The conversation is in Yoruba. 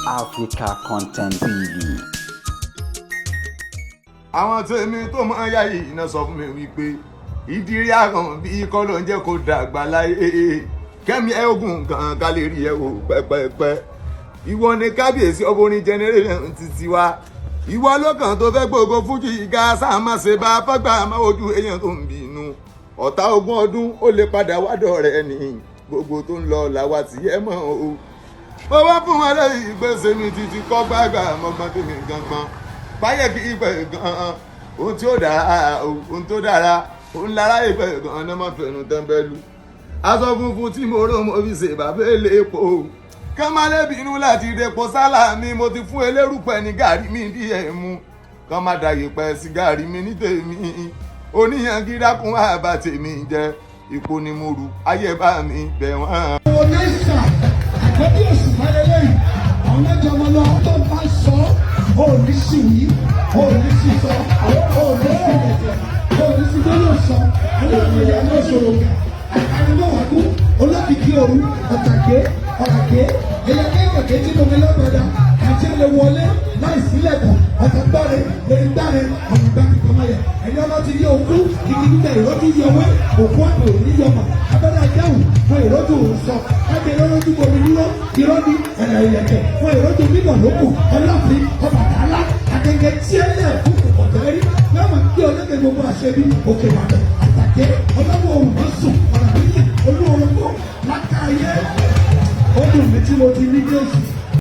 Africa Content TV. Àwọn tèmi tó máa ń yá yìí iná sọ fún mi wípé ìdírí àrùn bí ikọ́ ló ń jẹ́ kó dàgbà láyé, kẹ́mi ẹ ogun gan ká lè rí ẹ wò pẹ́pẹ́pẹ́. Ìwọ ni kábíyèsí ọba orin generation títí wa. Ìwọ lọ́kàn tó fẹ́ gbogbo fújì ga sáà má ṣe bá fọ́gbà má ojú èèyàn tó ń bínú ọ̀tá 20 ọdún, ó lè padà wádọ̀ rẹ̀ ní gbogbo tó ń lọ làwa tí ẹ mọ̀ o. Mo wá fún wọn lẹ́yìn ìgbésẹ̀ mi títí kọ́ gbàgbà mọ́gbọ́n tèmi gangan báyẹ̀ kí ìgbẹ́ gan-an, ohun tí ó dára, ohun tó dára, òun lára ìgbẹ́ gan-an ní wọ́n fẹnu tẹ́ńbẹ́lú. Aṣọ funfun tí mo rò, mo fi ṣe bàbá elépo kán má lè bínú láti depo sálà mi. Mo ti fún elérùpẹ̀ ní gàrí mi díẹ̀ mu, kán má dàyè pẹ́ sí gàrí mi ní tèmi. Oníyanjú dákun, àbá tèmi jẹ ipò ni mo rù ayé bá mi bẹ̀ wọ́n. Oníṣà àkọ́bí oṣù fàlẹ́lẹ́yìn àwọn mẹ́jọ ọmọ lọ tó bá sọ ò ní sì wí, ò ní sì sọ, ò ní sì lẹ̀jẹ̀, ò ní sì gbọ́dọ̀ sọ. Aláàbò ìyá náà sọ̀rọ̀ gà àríwáwákú olókìkí òru ọ̀tàgé ọ̀ràgé ẹ̀yà kéékèèké tí mo fi lọ́gbọ̀dá àti ẹ̀lẹ́ wọlé láì sílẹ̀kùn ọ̀tàgbáre lẹ́yìngbáre ọ̀nà gbàgbé kọ́mọ́yà ẹ̀yọ́ ọlọ́ ti yé òkú igi gbígbẹ ìrọ́jú yọwé òkú àpò òní yọmọ abẹ́rẹ́ ajáhùn fún ìrọ́jú òun sọ ẹgbẹ́ ìrọ́jú bomi dúró irọ́ ní ẹ̀rẹ̀ ìlẹ̀kẹ̀ fún ìrọ́jú bíbọ̀ lókun ọlọ́fin Ọbàtálá akẹ́kẹ́ tiẹ́lẹ̀ fún kòkòtẹ́rí yọmọ kí ọlọ́kẹ́ gbogbo àṣẹbí òkè Ìbàdàn àtàkẹ́ ọlọ́wọ́ òun mọ́ sùn ọ̀nà méjì olú orogún lákàáyé. Ó dùn mí tí mo ti ní Jésù.